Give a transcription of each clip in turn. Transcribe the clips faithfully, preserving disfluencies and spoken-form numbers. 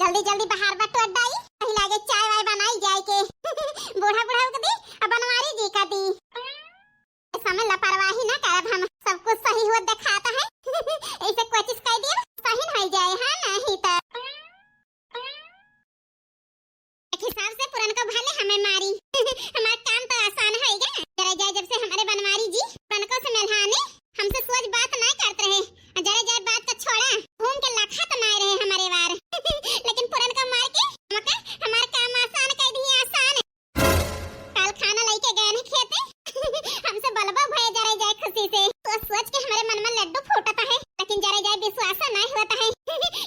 जल्दी जल्दी बहार बटोर दाई, कहीं लागे चाय वाय बनाई जाए के। बूढ़ा बूढ़ा के दी, अब बनवारी जी का दी। समय लापरवाही ना करब हम, सब कुछ सही होत देखात है। ऐसे कोशिश कर दिया, सही हो जाए, हाँ, नहीं तो। एक हिसाब से पुरनको भले हमें मारी, हमार काम तो आसान होइगा। जरा जाए जब से हमारे बनवारी जी पुरनको से मेलहाने, हमसे सोच बात ना करत रहे। जरा जाए बात का छोड़ा, घूम के लखत नाय रहे हमारे वार। लेकिन पुरनको मार के हमका हमार काम आसान कर दिए, आसान। काल खाना लेके गए हैं खेते। हमसे बलबो भये जरे जाए खुशी से। तो सोच के हमारे मन में लड्डू फूटता है, लेकिन जरे जाए विश्वास नहीं होता है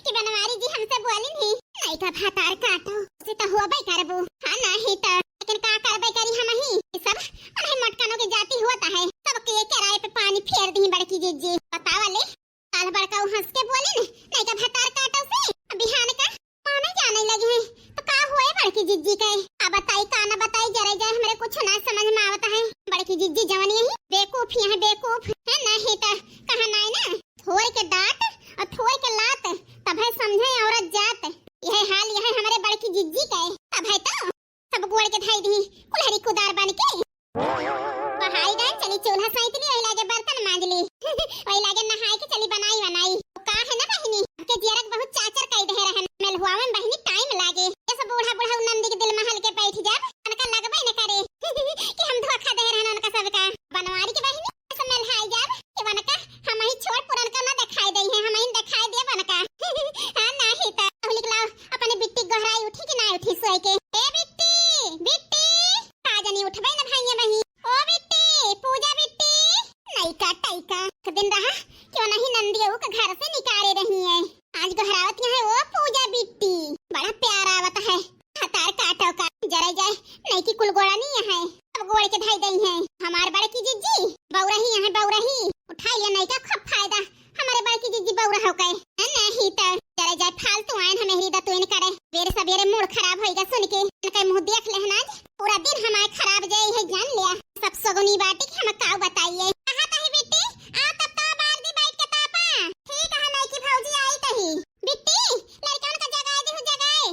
कि बनवारी जी हमसे बोली नहीं। नहीं का भातार काटो, से तो होबे करबू। हाँ, नहीं तो, लेकिन का करबे करी हम ही? ये सब उन्हें मोटकनों की जाति होता है, सबके किराए पे पानी फेर दी बड़की जिज्जी। बतावा ले, काल बड़का हंस के बोली न, नहीं का भातार काटो से, बिहान का माने जाने लगी है, तो का हुए बड़की जिज्जी के? अब बताई का ना बताई, जरे जाए हमरे कुछ ना समझ में आवत है। बड़की जिज्जी जवन यही बेवकूफ ही है, बेवकूफ है, नहीं तो कहा नाई ना, थोर के डांट और थोर के लात, तभे समझे औरत जात। यह हाल यह हमरे बड़की जिज्जी के, तभे तो सब गोड़ के धाई दी, कुल्हरी कुदार बन के। बहाई गए, चली चूल्हा सैत ली, वही लागे बर्तन मांज ली, वही लागे नहाए के चली बनाई वनाई। तो का है ना बहिनी, आपके जियरक बहुत चाचर कई दे रहन, मेलहुआ में बहिनी टाइम लागे। ये सब बूढ़ा बूढ़ा नंदी के दिल महल के बैठ जाब, उनका लगबे न करे कि हम धोखा दे रहन उनका सबका। बनवारी के बहिनी, ये सब मेलहाई जाब कि उनका हम ही छोड़ पुरनका ना दिखाई दे हैं, हम ही दिखाई देब उनका। हाँ, नहीं तो। अब निकलाओ, अपने बिट्टी गोहराई उठी कि ना उठी सोए के। ए बिट्टी, बिट्टी। का जानी उठबे न भइया बहिन। ओ बिट्टी, पूजा बिट्टी। नइका टइका। एक दिन रहा, क्यों नहीं नंदियो के घर से निकाले रही है। आज गोहरावत यहाँ, ओ पूजा बिट्टी। बड़ा प्यार आवत है। हतार काटो का, जरे जाए, नइकी कुल गोड़ा नहीं है। अब गोड़ के धाई दई है। हमार बड़की जिज्जी, बौरही यहाँ बौरही। उठाई ले नइका खूब फायदा। हमारे बड़की जिज्जी बौरा हो गए। नहीं तो, जरे जाए फालतू आयन हमें हरी दतुइन करे। बेरे सबेरे मूड खराब होइगा सुन के। इनका मुंह देख ले ना आज। पूरा दिन हमारे खराब जाए है जान लिया। सब सगुनी बाटी कि हम काऊ बताइए। कहा तही बिट्टी, आ तब तो बार दी बैठ के तापा। ठीक है, नइकी भौजी आई तही। बिट्टी, लड़कन का जगाए दी हूँ, जगाए।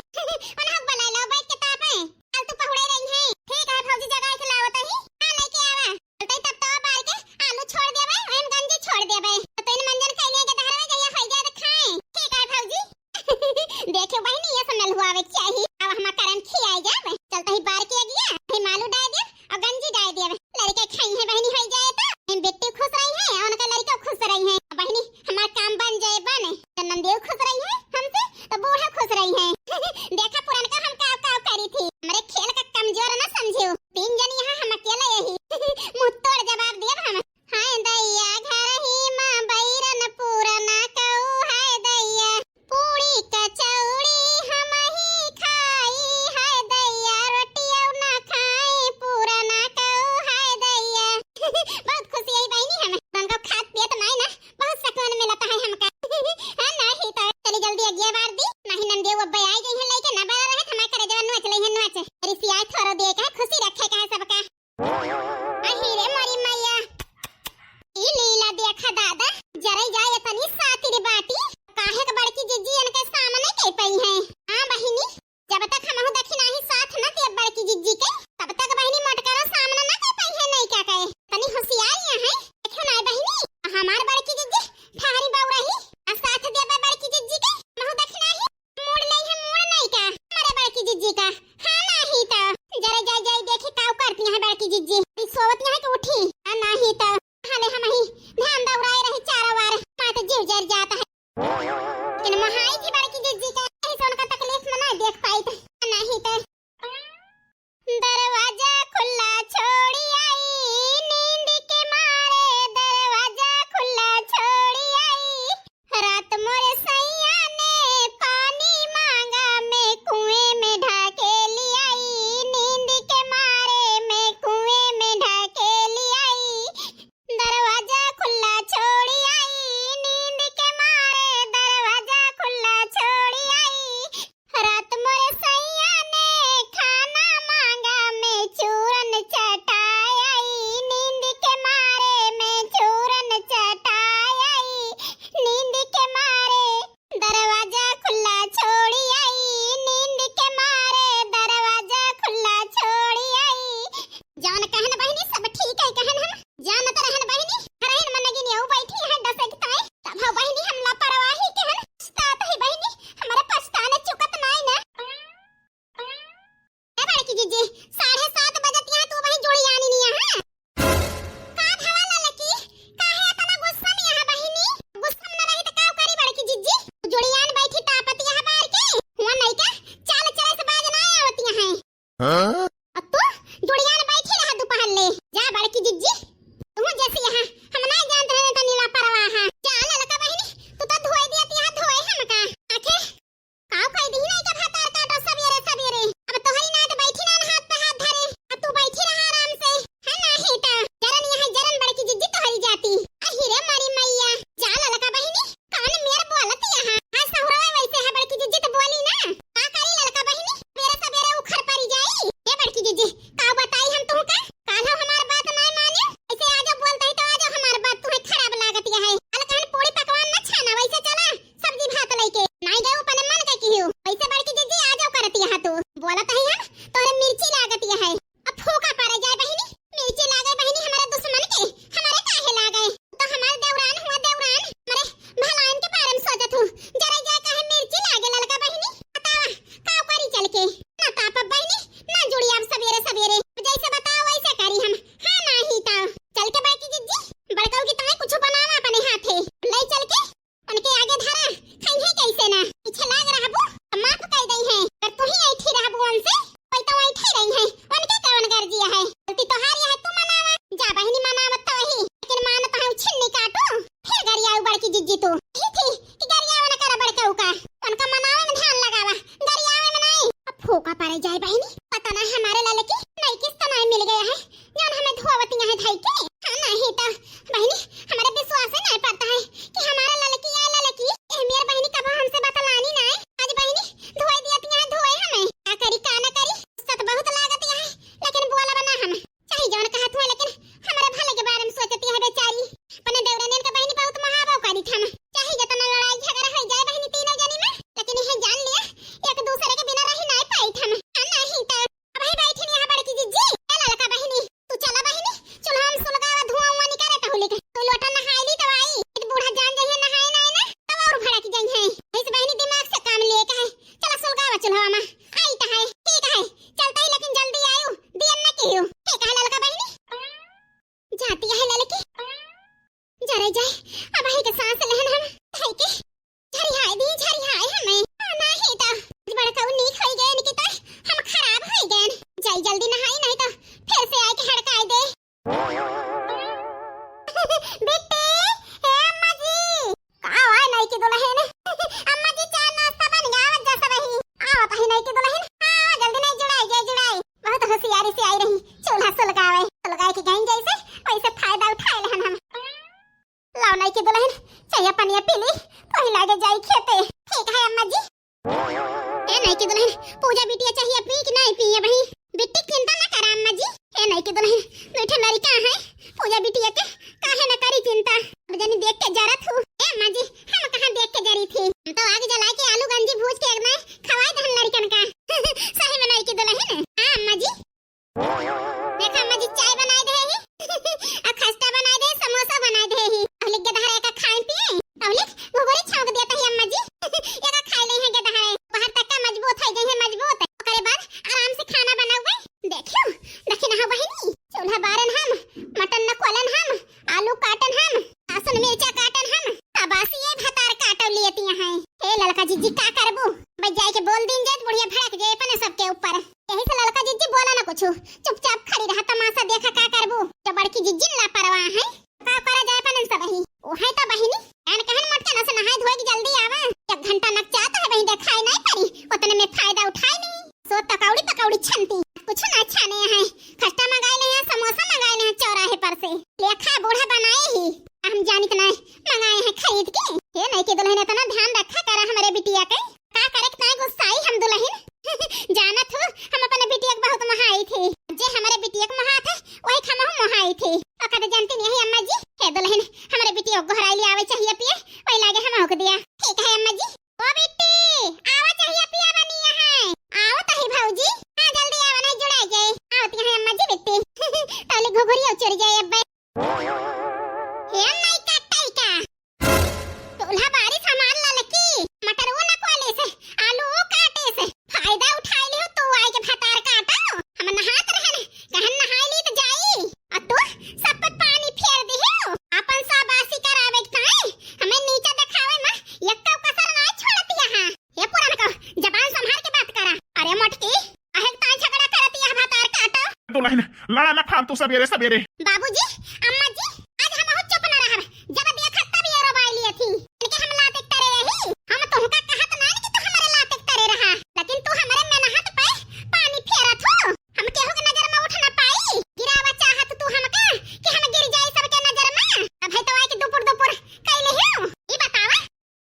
उन्हें बुला लो, बैठ के तापे। फालतू पहुड़े रही हैं। ठीक है भौजी, जगाए के लावत ही। हाँ, लेके आवा। चलते तब तो बार के आलू छोड़ देबे, एम गंजी छोड़ देबे। तो इन मंजन खैले के दहरवे जइया होई जाए तो खाए। ठीक है भौजी। देखो बहिनी, ये सब मेलहुआवे के चाही। अब हमार करन खियाए जाबे। चलते ही बार के गया, ही मालू डाल दिया और गंजी डाल दिया। लड़के खाई है बहिनी, होई जाए तो। हम बेटी खुश रही है और उनका लड़का खुश रही है। बहिनी, हमार काम बन जाए बने। तो नंदियो खुश रही है हमसे, तो बूढ़ा खुश रही है। देखा पुरनका हम काव काव करी थी। हमरे खेल का कमजोर ना समझियो। तीन जन यहाँ, हम अकेला यही। मुंह तोड़ जवाब दियब हम। हाय दैया, घर ही माँ बैरन पूरा ना कऊ, हाय दैया। पूरी कचौड़ी हम ही खाई, हाय दैया। रोटियो ना खाई, पूरा ना कऊ, हाय दैया। बहुत खुशी है बहिनी हम। उनको खात पियत नाई ना, बहुत सुकून मिलता है हमका। हाँ, नहीं तो चली जल्दी अगिया बार दी, नहीं नंदियो अब आई गई है लेके ना। हाँ? अब तू जुड़ियान बैठी रहा दुपहर ले। जा बड़की जिज्जी, तू जैसी यहाँ, हम नहीं जानत रहे तनी लापरवाह है। जा ललका बहिनी, तू तो धोए दिया तिया धोए हमका। आखे काव कह दी नहीं का भतार काटो सबेरे सबेरे। अब तोहरी नाय तो बैठी ना हाथ पे हाथ धरे। अब तू बैठी रहा आराम से। है ना ही तो। जरन यहाँ जरन बड़की जिज्जी तोहरी जाती। अही रे मरी मैया। जा ललका बहिनी, कान मेर बोलत यहाँ। आज सहुरवा वैसे है बड़की जिज्जी तो बोली ना। का करी ललका बहिनी? सबेरे सबेरे उखर परी जाई। ए बड़की जिज्जी, का बताई हम तुमका? काल्हो हमार बात नाय माने। ऐसे आजो बोलत ही तो आजो हमार बात तुम्हें खराब लागत है। अलकहन पूरी पकवान न छाना, वैसे चला सब्जी भात लेके। नाय गए अपने मन के किहू। वैसे बड़की जिज्जी आजो करत यहाँ तू। बोलत ही हम तोरे मिर्ची लागत है। अब फूका परे जाए बहिनी, मिर्ची लागे बहिनी हमारे दुश्मन के, हमारे काहे लागे? तो हमारे देवरान हुआ देवरान, हमारे भलाइन के बारे में सोचत हूँ। जरा जाए काहे मिर्ची लागे ललका बहिनी? बतावा, का करी चल के? ना ताप बहिनी, ना जुड़ी अब सबेरे सबेरे। जैसे बताओ वैसे करी हम। हाँ ना ही तो। चल के बड़की जिज्जी, बड़काऊ की ताई कुछ बनावा अपने हाथे। ले चल के उनके आगे धरा, खइहे कैसे ना? पीछे लाग रहबू, त माफ कइ दइहे। अगर तू ही ऐठी रहबू उनसे, कोई तो ऐठे रही है, उनके कवन गर्जिया है? गलती तोहार है, तू मनावा। जा बहिनी मनावत तो वही, लेकिन मानत है उछिन्नी काटू, फिर गरियाऊ बड़की जिज्जी तू। ही थी कि गरियावा न करा बड़काऊ का, उनका मनावे में ध्यान लगावा, गरियावे में नहीं। अब फूका परे जाए बहिनी, पता ना हमारे ललकी नई किस्त नाय मिल गया है, जौन हमें धोवतिया है धई के। हाँ, नहीं तो बहिनी, हमारे विश्वास ही नहीं पड़ता है कि हमारा ललकी या ललकी, ए मेर बहिनी कबो हमसे बतलानी ना है। आज बहिनी धोए दिया तिया है, धोए हमें। का करी, का ना करी, गुस्सा तो बहुत लागत है, लेकिन बोलब ना हम। चाहे जौन कहत हुए, लेकिन हमारे भले के बारे में सोचती है बेचारी। अपने देवरानियन का बहिनी बहुत महाबो करी थम। चाहे जितना लड़ाई झगड़ा हो जाए बहिनी तीनों जनी में, लेकिन यह जान लिया, एक दूसरे के बिना रही नहीं पाई थम। हाँ, नहीं तो अब ही बैठी नहीं है बड़की जिज्जी। ए ललका बहिनी, तू चला बहिनी, चलो हम सुलगावा, धुआं उआं निकाले तो होली के। तू लोटा नहाई ली तो आई, इत बूढ़ा जान जइहे नहाए ना, ना, तब और भड़क जइहे। इस बहिनी दिमाग से काम लिए के है। चला सुलगावा चुल्हा में। आई तो है, ठीक है, चलता ही लेकिन जल्दी आयु, दियन न कियो। ठीक है ललका बहिनी। जाती है ललकी। जरे जाए, अब ही के सांस लेहन हम, है के? झरिहाय दी, झरिहाय हमें। आ, नाही त बड़काऊ नीक होई गए, इनकी त हम खराब होई गए। जाई जल्दी नहाई, नहीं त फिर से आए के हड़काई दे। बिट्टी, हे अम्मा जी। का हुआ नई की दुल्हन? अम्मा जी, चाय नाश्ता बन गया, आवत जा सब ही। आवत ही नई की दुल्हन। हाँ, जल्दी नहीं जुड़ाई, जय जुड़ाई। बहुत होशियारी से आई रही, चूल्हा सुलगावे। सुलगाए के गई जैसे, वैसे फायदा उठाए लेहन हम। लाओ नई की दुल्हन, चाय पनिया पी ली, वही लागे जाई खेते। ठीक है अम्मा जी। ए नई की दुल्हन, पूजा बिटिया चाय पिए कि नहीं पिए भाई? बिट्टी चिंता ना करा अम्मा जी। ए नई की दुल्हन, मीठे लड़का है, पूजा बिटिया के काहे न करी चिंता। अब जनी देख के जरत हूँ। ए अम्मा जी, हम कहाँ देख के जरी थी? हम तो आग जला के आलू गंजी भूज के एकदम खवाए दहन लड़कन का। सही में नई की दुल्हन। हाँ अम्मा जी। देखा अम्मा जी, चाय बनाए दे ही। आ खस्ता बनाए दे, समोसा बनाए दे ही। अहलिक गदहरा एका खाए पिए, अहलिक घुघुरी छौंक देता ही अम्मा जी। एका खाए ले हैं गदहरा। बाहर तक का मजबूत है, जइहे मजबूत है। ओकरे बाद आराम से खाना बनावे। देखियो, देखी ना हो बहिनी, चूल्हा बारन हम, मटन न कोलन हम, आलू काटन हम, लहसुन मिर्चा काटन हम, तबासी ये भतार काटो लेती हैं। हे ललका जिज्जी, का करबू? बस जाए के बोल दीन जाए, बुढ़िया भड़क जाए अपने सबके ऊपर। यही से ललका जिज्जी बोला ना कुछ, चुपचाप खड़ी रहा, तमाशा देखा का करबू। तो बड़की जिज्जी लापरवाह है, का करा जाए अपन सब ही। ओ है तो बहिनी, कान कहन मटका न से नहाए धोए के जल्दी आवा। एक घंटा नक चाहता है बहिन, देखाई नहीं पड़ी, उतने में फायदा उठाई नहीं। सो तकौड़ी पकौड़ी छनती, कुछ ना छाने हैं। खस्ता मंगाए ले हैं, समोसा मंगाए ले हैं चौराहे पर से। लेखा बूढ़ा बनाए ही, हम जानित नहीं मंगाए हैं खरीद के। हे नई की दुल्हन, इतना ध्यान रखा करा हमरे बिटिया के। का करे के ताई गुस्साई हम दुल्हन? जानत हूँ, हम अपने बिटिया के बहुत मोहाई थी। जे हमरे बिटिया के मोहात है, वही हम मोहाई थी। ओका तो जानती नहीं अम्मा जी। हे दुल्हन, हमरे बिटिया को गोहराई ले आवे चाहिए पिए, वही लागे हम होक दिया। ठीक है अम्मा जी। ओ बिट्टी, आवा चाहिए पिया बनी यहाँ। आवा तही भौजी। हाँ, जल्दी आवा, नहीं जुड़ाई जाए। आवत यहाँ अम्मा जी बिट्टी। ताले घुघुरी उचर जाए अब्बे। हे नाई का ताई का। चूल्हा बारी सामान ललकी, मटर वो नकवाले से, आलू वो काटे से, फायदा उठाए लियो तू आई के भतार काटो। हम नहात रहन, कहन नहाए ली तो जाई। आ तू सब पर पानी फेर दिहियो। अपन शाबाशी करावे के ताई, हमें नीचा देखावे में यक्का कसर ना छोड़त यहाँ। हे पुरनको, जबान संभाल के बात करा। अरे मोटकी, अहे ताई झगड़ा करत लड़ा ना फालतू सबेरे सबेरे। बाबूजी, अम्मा जी, आज हम बहुत चुप ना रहब। जब देखा तब ये रोबाई लिए थी। इनके हम लाते करे रही। हम तुमका कहत नान कि तू हमारे लाते करे रहा, लेकिन तू हमारे मेहनत पे पानी फेरत हो। हम केहू के नजर में उठ ना पाई। गिरावा चाहत तू हमका कि हम गिर जाई सबके नजर में। अब है तो आई कि दुपुर दुपुर कैले हो। ई बतावा,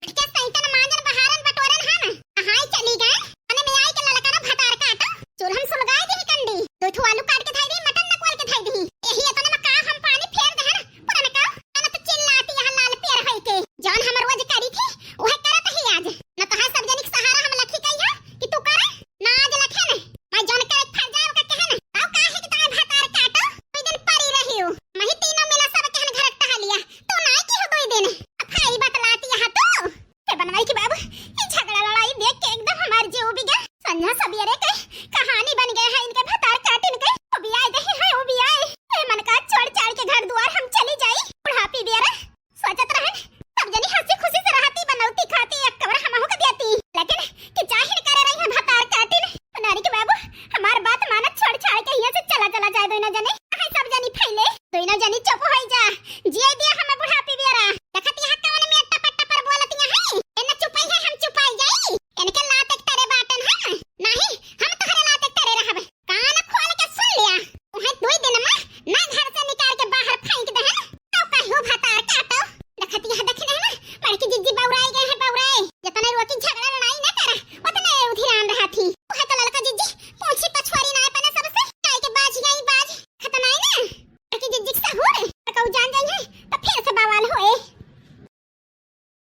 के सैतन मांजन बहारन बटोरन हन। कहाँ चली गए? अने में आई के ललकन भतार काटो। चूल्हन सुलगाए दी कंडी। दो ठो आलू काट के धाई दी, मटन नकवाल के धाई दी। यही इतने में का हम पानी फेर दे हन, पुरन का। अन तो चिल्लाती यहाँ लाल पियर होई के। जौन हम रोज करी थी, वह करत ही आज। न तो है सब जनिक सहारा हम लखी कही है कि तू करे, ना आज लखे न। मैं जौन करे फर जाए ओका कहे न। ताऊ काहे कि ताए भतार काटो, कोई दिन परी रही हो। मही तीनों मिला सब कहन घर टहलिया। तू ना की हो दो दिन। अब भाई बतलाती यहाँ तू। के बनवाई की बाबू, ई झगड़ा लड़ाई देख के एकदम हमार जीव उबि गया। संझा सबेरे के